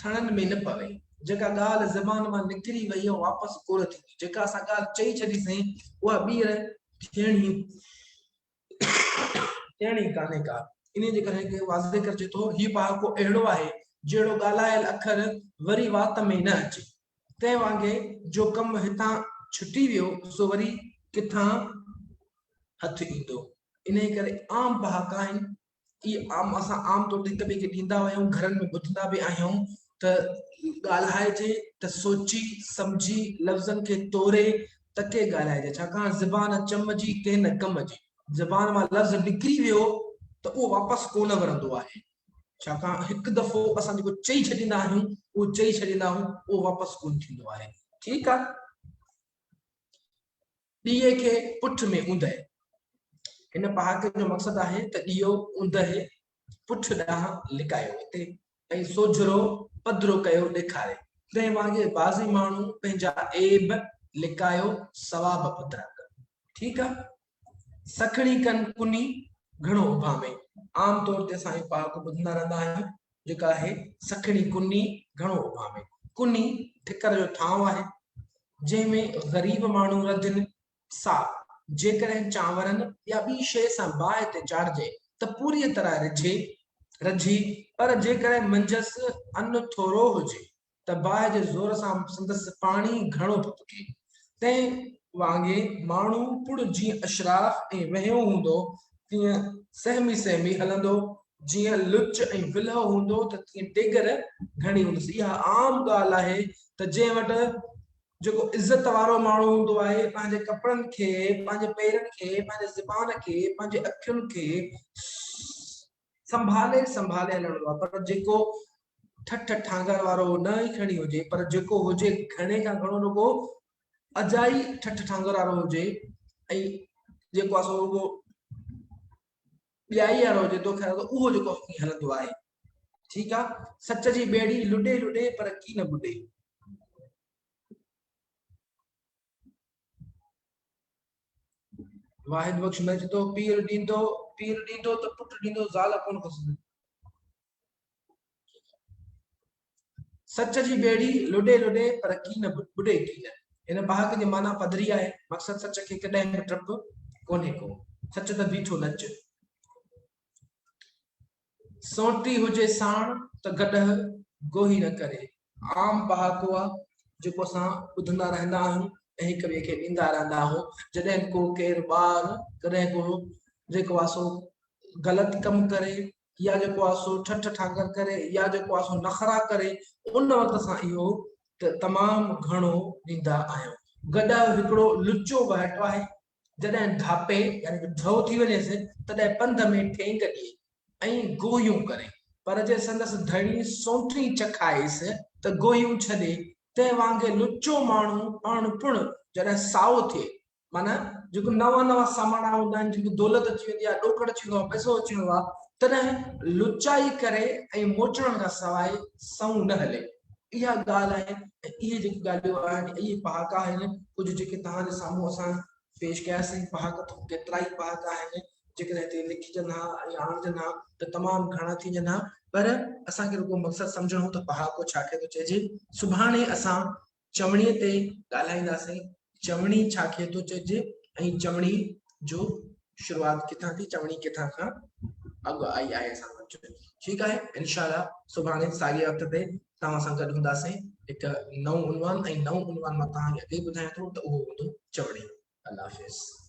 ٿڻن ۾ نه پوي. جيڪا ڳالهه زبان مان نڪري وئي اها واپس ڪونه ٿيندي. جيڪا اسان ڳالهه چئي ڇڏي سين اها ٻيهر ٿيڻي ٿيڻي ڪانهي ڪا. انهيء جي ڪري هڪ واضح ڪرجي ٿو هي پهاڪو اهڙو آهي جهڙو ڳالهايل اکر وري وات ۾ نه اچي. تنهن وانگي جو ڪم هتان ڇٽي ويو سو وري ڪٿان هٿ ايندو. انهيء ڪري عام پهاڪا آهن. اهي عام اسان عام طور تي هڪ ٻئي کي ڏيندا آهيون، گهرن ۾ ٻڌندا به آهيون ته ڳالهائجي ته سوچي سمجهي لفظن کي توري تڪي ڳالهائجي ڇاڪاڻ زبان چم جي ڪنهن نه ڪم جي. زبان مان لفظ نڪري ويو ته اهو واپس ڪونه ورندو آهي. ڇاڪاڻ هڪ دفعو اسان جيڪو چئي ڇڏيندا آهيون اهو چئي ڇڏيندا آهيون اهو واپس ڪونه ٿيندو آهي. ٺيڪ آ. ڏيئي کي پٺ ۾ اوندهه. هن پهاڪي جو مقصد آهي ته ڏيئو اوندهه پٺ ڏانهن لڪايو وتي ۽ سوجهرو پڌرو ڪيو ڏيکاري. تنهن وانگي بعضي ماڻهو پنهنجا عيب لڪايو ثواب پڌرا ڪن. ٺيڪ آ. سکڻي ڪن ڪني گهڻو اڀامي. عام طور تي اسان اهو پهاڪو ٻڌندا رهندا آهيون جيڪا آهي سکڻي ڪني گهڻو اڀامي. ڪني ٺڪر جو ٿانء آهي جنهن ۾ غريب ماڻهو رڌن سا جيڪڏهن چانورن يا ٻي شيء سان باهه تي چاڙهجي ته پوريء طرح رجهي، رجهي، پر جيڪڏهن منجهس ان ٿورو هجي ته باهه جي زور سان سندس پاڻي گهڻو ڦڦڪي. تنهن وانگي ماڻهو پڻ جيئن اشراف ۽ وهيو هوندو تيئن سهمي سهمي هلندو، جيئن لچ ۽ ولهه هوندو ته تيئن ڊيگر گهڻي هوندس. اها عام ڳالهه آهي ته جنهن وٽ جيڪو عزت وارو ماڻهو هوندو آهي، پنهنجي ڪپڙن کي، پنهنجي پيرن کي، پنهنجي زبان کي، پنهنجي اکين کي سنڀالي سنڀالي هلڻو آهي، پر جيڪو ٺٺ ٺانگر وارو نه ئي کڻي هجي، پر جيڪو هجي گهڻي کان گهڻو رڳو اجائي ٺٺ ٺانگر وارو هجي ۽ جيڪو آهي سو رڳو ٻيائي وارو هجي تو خيال اهو جيڪو هلندو آهي. ٺيڪ آ، سچ جي ٻيڙي لڏي لڏي پر ڪي نه ٻڏي. واحد بخش مهر چئي ٿو پير ڏيندو پير ڏيندو ته پٽ ڏيندو زال ڪونه کسندي. سچ جي ٻيڙي لڏي لڏي پر ڪي نه ٻڏي ڪي نه. هن پهاڪي جي معنيٰ پڌري آهي، مقصد سچ کي ڪڏهن به ٽپ ڪونهي ڪو. سچ ته بيٺو نچ. سونٽي هجي ساڻ ته گڏهه گوهي نه ڪري. عام پهاڪو آ جيڪو اسان ٻڌندا رهندا آهيون ۽ هڪ ٻئي کي ڏيندا رهندا آهيون. جڏهن ڪو ڪير ٻار ڪڏهن ڪو جيڪو آ سو غلط ڪم ڪري يا جيڪو آ سو ٺٺ ٺانگر ڪري يا جيڪو آ سو نخرا ڪري ان وقت اسان اهو تمام گهڻو ڏيندا آهيون. گڏهه هڪڙو لچو وهٽو آهي. جڏهن ڍاپي يعني ته ڍؤ ٿي وڃيس، تڏهن پنڌ ۾ ٺينگ ڏئي ۽ گوهيون ڪري، پر جي سندس ڌڻي سونٽي چکائيس ته گوهيون ڇڏي. تنهن وانگي لچو ماڻهو پاڻ پڻ جڏهن سائو ٿئي، معنيٰ جيڪو نوان نوان ساماڻا هوندا آهن، جن کي دولت اچي ويندي آهي، ڏوڪڙ اچي ويندو آهي، پئسو اچي ويندو آهي، تڏهن لچائي ڪري ۽ موچڙن کان سواء سنئون نه هلي. اها ڳالهه آهي ۽ اهي جيڪي ڳالهيون آهن، اهي پهاڪا آهن، ڪجهه جيڪي توهان جي سامهون اسان پيش ڪياسين. پهاڪا ته ڪيترائي پهاڪا آهن، جيڪڏهن هتي لکجن ها ۽ آڻجن ها ته تمام گهڻا ٿي وڃن ها، پر اسان کي رڳو مقصد سمجهڻو هو ته پهاڪو ڇا کي ٿو چئجي. سڀاڻي اسان چوڻيء تي ڳالهائينداسين، چوڻي ڇا کي ٿو چئجي ۽ چوڻي جو شروعات ڪٿان ٿي، چوڻي ڪٿان کان اڳ آئي آهي اسان وٽ. ٺيڪ آهي، انشاء الله سڀاڻي ساڳئي وقت تي توهان سان گڏ هونداسين هڪ نئون عنوان ۽ نئون عنوان مان توهان کي اڳي ئي ٻڌايان ٿو ته اهو هوندو چوڻي. الله حافظ.